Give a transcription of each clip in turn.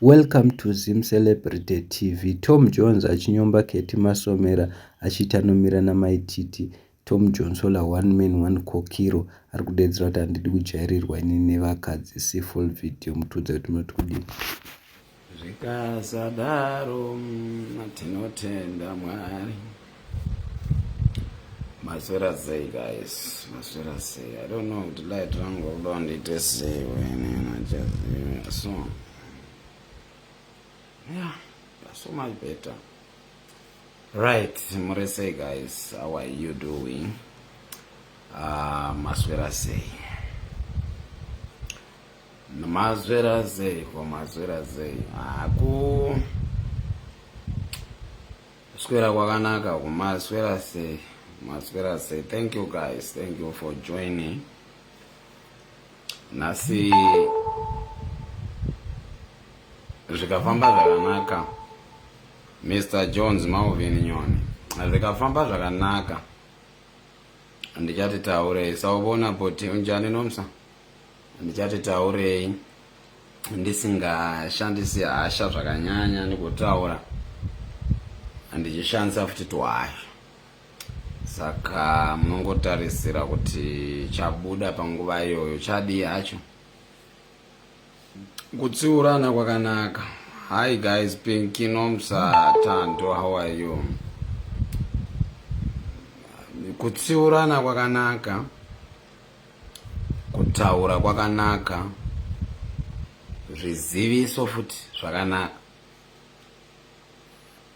Welcome to Zim Celebrity TV. Tom Jones achinyomba Ketty Masomera achiti anomira naMai Titi. Tom Johnsola one man one kokiro ari kudeedzera kuti handidi kujairirwa ini nevakadzi. See full video mutiudze kuti munoti kudini. Zvikasadaro tinotenda Mwari. Maswera sei guys, maswera sei. I don't know kuti light rangu kuda ndiite sei wene nachaziva so yeah, that's so much better. Right, muri sei guys, how are you doing? Maswera sei. Maswera sei ko maswera sei. Aku swera kwakanaka ko maswera sei. Maswera sei. Thank you guys. Thank you for joining. Nhasi zvikafamba zvakanaka. Mr Jones Malvin Nyoni. Zvikafamba zvakanaka. Ndichati taurei. Sawubona bhuti unjani nomsa? Ndichati taurei ndisingashandisi hasha zvakanyanya ndikutaura ndichishandisa futi tuhasha saka munongotarisira kuti chabuda panguva iyoyo chadii hacho kutsiurana kwakanaka hi guys Pinky Nomsa Tando how are you kutsiurana kwakanaka Kutaura kwakanaka, zviziviso futi zvakanaka.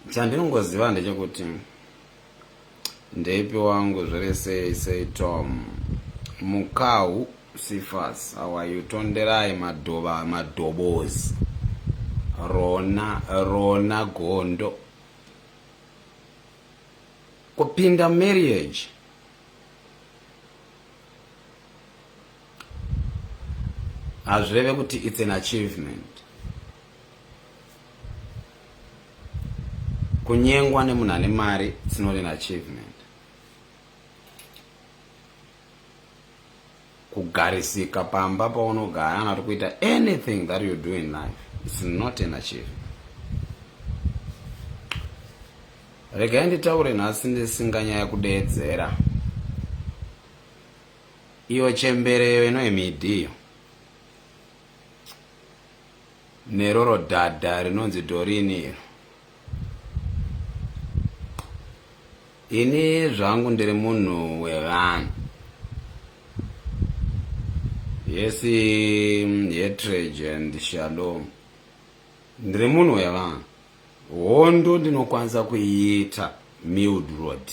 Chandinongoziva ndechekuti ndeipi wangu zviri sei sei Tom Mukau Sifas how are you Tonderai Madova Madobozi Rona Rona Gondo kupinda marriage Hazvireve kuti it's an achievement. Kunyengwa nemunhu ane mari it's not an achievement. Kugarisika pamba paunogara kana kuti kuita anything that you do in life it's not an achievement. Regai nditaure nhasi ndisinganyaya kudeedzera. Iyo chembereyo inoimidhi iyo. Neroro dhadha rinonzi Dorini iro. Ini zvangu ndiri munhu wevanhu. Yes, hatred and shalom. Ndiri munhu wevanhu. Hondo ndinokwanisa kuiita mild road.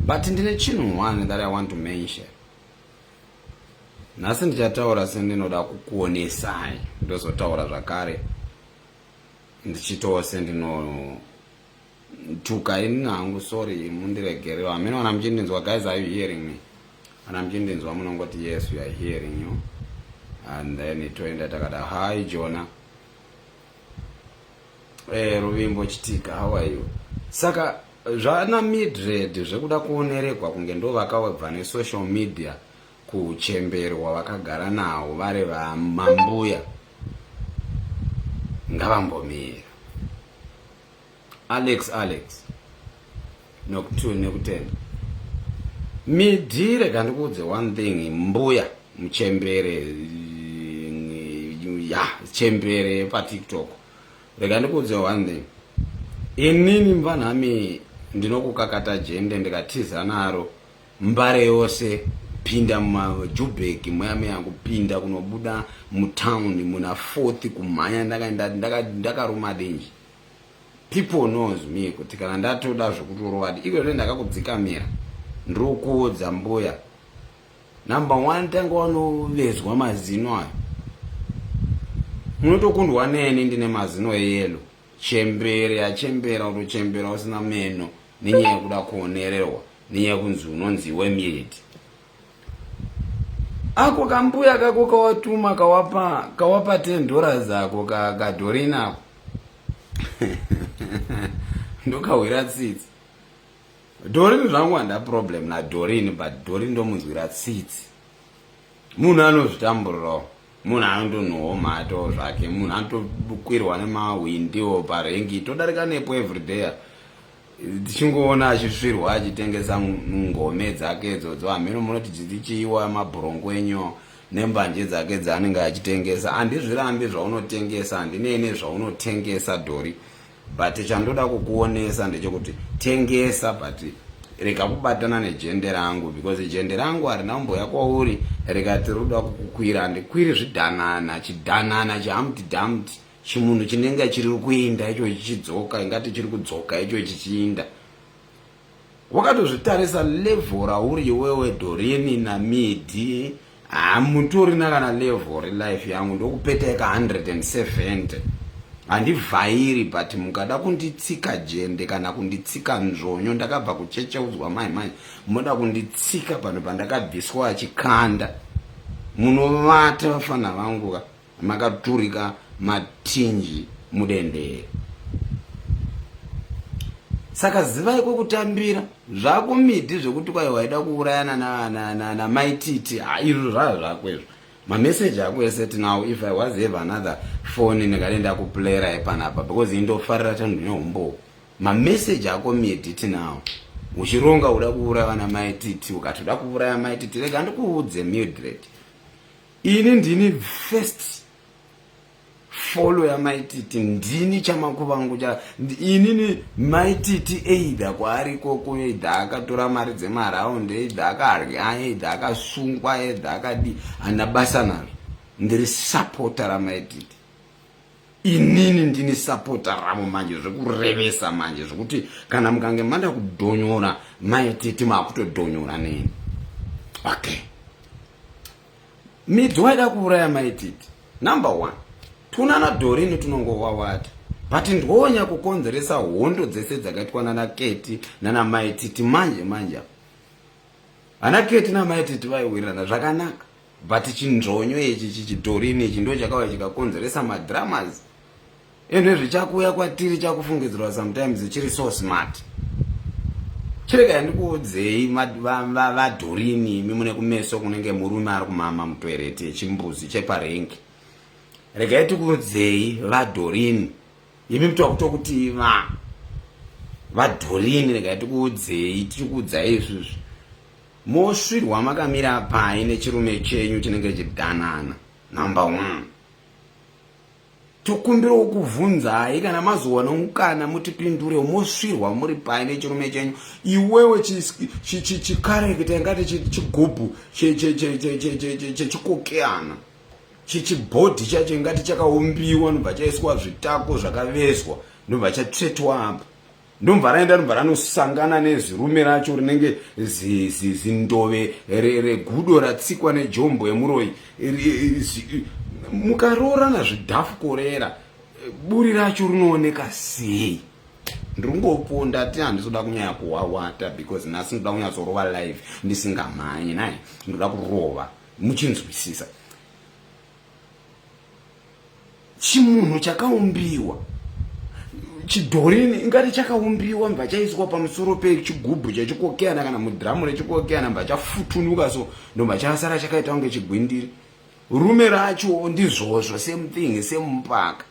But ndine chinhu one that I want to mention. Nhasi ndichataura sendinoda kukuonesai, ndozotaura zvakare ndichitawo sendinotuka ini hangu, sorry mundiregerero. Hameno kana muchindinzwa guys, are you hearing me? Kana muchindinzwa munongoti yes we are hearing you and then toenda takada hi Jonah. Eh, Ruvimbo Chitika, how are you? Saka zvana Mildred zvekuda kuoneregwa kunge ndo vakawebva nesocial media kuchemberwa vakagara nawo vari vamambuya ngavambomira. Alex Alex nokutu nekutenda midhi rega ndikuudze one thing mbuya muchembere ya chembere patiktok rega ndikuudze one thing inini mvanhami ndinokukakata jende ndikatiza naro mbare yose pinda mumajubheki muya muya kupinda kunobuda mutown muna fourth kumhanya ndakaruma dinji People knows me kuti kana ndatoda zvekutorova iko zvine ndakakudzikamira ndiri kukuudza mbuya number one tanga wanovezwa mazino ayo munotokundwa neni ndine mazino eyelo chembere yachembera utochembera usina meno nenyaya yekuda kuonererwa nenyaya yekunzi unonzi iwe miyedi ako kambuya kako kawatuma kawapa kawapa 10 dollars ako kadhorina ako ndokahwira tsitsi Dorini zvangu handa problem naDorini but Dorini ndomunzwira tsitsi munhu anozvitamburirawo. Munhu anondonhuhwa mhato zvake, munhu anotokwirwa nemahwindiwo parengi, todarika nepo everyday tichingoona achisvirwa achitengesa ngome dzake idzodzo. Hameno munoti dzichiiwa mabhurongo enyu nembanje dzake dzaanenge achitengesa. Handizvirambi zvaunotengesa, handinei nezvaunotengesa Dhori, but chandoda kukuonesa ndechekuti tengesa, but rega kubatana nejende rangu, because jende rangu harina kumboya kwauri rikati rinoda kukukwira. Handikwiri zvidhanana, chidhanana chihamti dhamti, chimunhu chinenge chiri kuinda icho chichidzoka, ingati chiri kudzoka icho chichiinda. Wakatozvitarisa level rauri iwewe Dorini naMidi, hamutorina kana level relife yangu. Ndokupeta ika 170, handivhairi, but mukada kunditsika jende kana kunditsika nzvonyo, ndakabva kuchecheudzwa mai mai, munoda kunditsika pano pandakabviswa achikanda, munovata vafana vangu ka makaturika matinji mudendere. Saka zivai kwekutambira zvako Midhi, zvekuti kwai waida kuurayana naMaititi, izvo zvaa zvako izvo. Mameseji ako ese tinawo. If I was have another phone, ndingade ndakuplayera ipanapa, because indofarira tanhu neumbowo. Mameseji ako Midhi tinawo, uchironga uda kuuraya vana Maititi. Ukati uda kuuraya Maititi, rega ndikuudze Mildred, ini ndini first follow yaMaititi, ndini chamakuvangu cha inini. Maititi either kwaari ikoko, either akatora mari dzemaraundi, either akarya, either akasungwa, either akadi, handina basa nazvo. Ndiri supporter raMaititi inini, ndini supporter ravo manje zvekurevesa manje, zvekuti kana mukange mada kudhonyora Maititi, makutodhonyora neni. Okay, Midzi, waida kuuraya Maititi. Number one, tunana Dhorini tunongowawata, but ndwonya kukonzeresa hondo dzese dzakaitwa nana Keti nana Maititi. Manje manje ana Keti naMaititi vaiwirirana zvakanaka, but chinzvonyo ichi chichidhorini ichi ndo chakauya chikakonzeresa madramas ende zvichakuuya kwatiri chakufungidzirwa. Sometimes chiri so smart. Chirega ndikuudzei, vaDhorini, imi mune kumeso kunenge murume ari kumama mutoireti yechimbuzi cheparengi, regai tikuudzei, vaDhorini, imi mutakutokuti va vaDhorini, regai tikuudzei, tichikuudzai isusu, mosvirwa makamira pai nechirume chenyu chinenge chidhanana? Number one, tokumbirawo kuvhunzai, kana mazowana mukana mutipindure, mosvirwa muri pai nechirume chenyu? Iwewe chikarekta ingati chigubhu chechikokeana, chichibhodhi chacho ingati chakaumbiwa, ndobva chaiswa zvitako zvakavezwa, ndobva chatsvetwa apa, ndobva raenda, ndobva ranosangana nezirume racho rinenge zindove regudo ratsikwa nejombo yemuroyi. Mukaroorana zvidhafu korera, buri racho rinooneka sei? Ndiri ti handisoda kunyanya kuwawata, because nhasi ndoda kunyatsorova live ndisingamhanyi nai, ndoda kurova muchinzwisisa. Chimunhu chakaumbiwa chidhorini ingati chakaumbiwa, mbva chaiswa pamusoro pechigubhu chechikokeana kana mudhiramu rechikokeana, mbva chafutunuka, so ndobva chasara chakaita kunge chigwindiri. Rume racho ndizvozvo, same thing, same mupaka.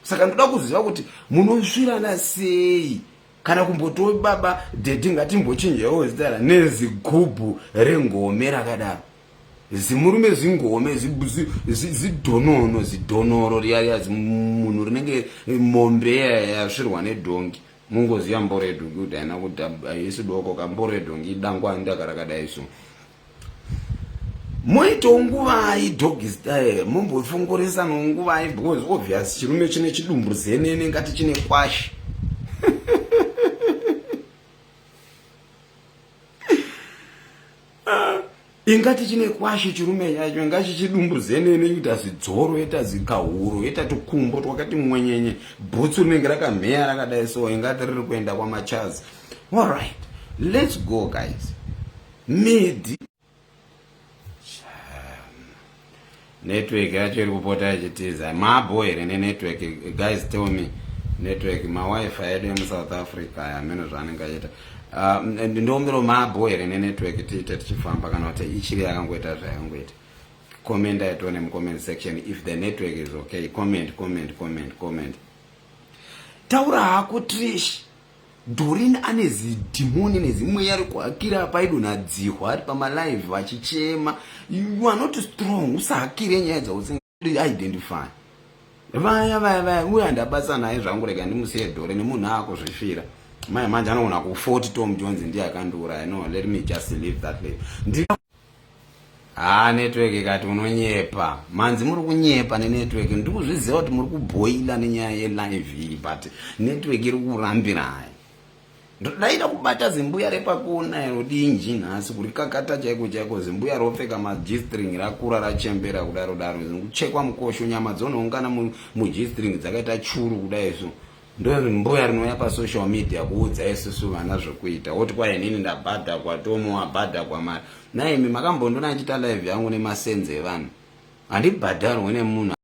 Saka ndoda kuziva kuti munosvirana sei, kana kumboto baba dhedhi, ngatimbochinjawo zita, nezigubhu rengome rakadaro, zimurume zingome, zidhonono, zidhonoro riya riya, zimunhu rinenge mombe yasvirwa nedhongi. Mungoziva mboro yedhongi kuti haina kuti haisi doko kamboro yedhongi, idangwanda karakadai. So moitawo nguvai doggy style? Mombofongoresa nguvai? Because obvious chirume chine chidumbu zenene ngati chine kwashi. Ingati chine kwashi chirume chacho, ingati chidumbu zenene, ita zidzoro, ita zikahuro, ita tukumbo twakati mwenyenye, bhutsu rinenge rakamheya rakadai, so ingati riri kuenda kwamachazi. Alright, let's go guys. Midi, network yacho iri kupota ichitiza. Mabo here nenetwork? Guys, tell me, network, mawifi edu emuSouth Africa hameno zvaanenge achiita. Ndombero mabo here nenetwork, tiite tichifamba, kana kuti ichiri yakangoita zvayangoita? Commentai tione mucomment section if the network is okay. Comment, comment, comment, comment. Taura hako Trish. Doreen ane zidhimoni nezimweya rekuhakira apa aidonha dzihwa ari pamalive vachichema. You are not strong, usahakire nyaya dzausinga identify. Vaya vaya vaya uye handabasa naye zvangu rega ndimusiye Doreen munhu akuzvifira. Mai manje anogona ku 40 Tom Jones ndiye akandiuraya. No, let me just leave that life. Ndi ha network ikati unonyepa manzi muri kunyepa nenetwork ndiri kuzviziva kuti muri kubhoila nenyaya yelive iyi but network iri kurambirai ndaida kubata zimbuya repakona iro dinji nhasi kurikakata chaiko chaiko zimbuya ropfeka magstring rakura rachembera kudaro daro kuchekwa mukosho nyama dzonoungana mugstring dzakaita churu kudai so ndozimbuya rinouya pasocial media kuudza isusu vana zvokuita woti kwa inini ndabhadhakwa tomo wabhadhakwa mari naimi makambondona achiita live yangu nemasenzi evanhu handibhadharwe nemunhu.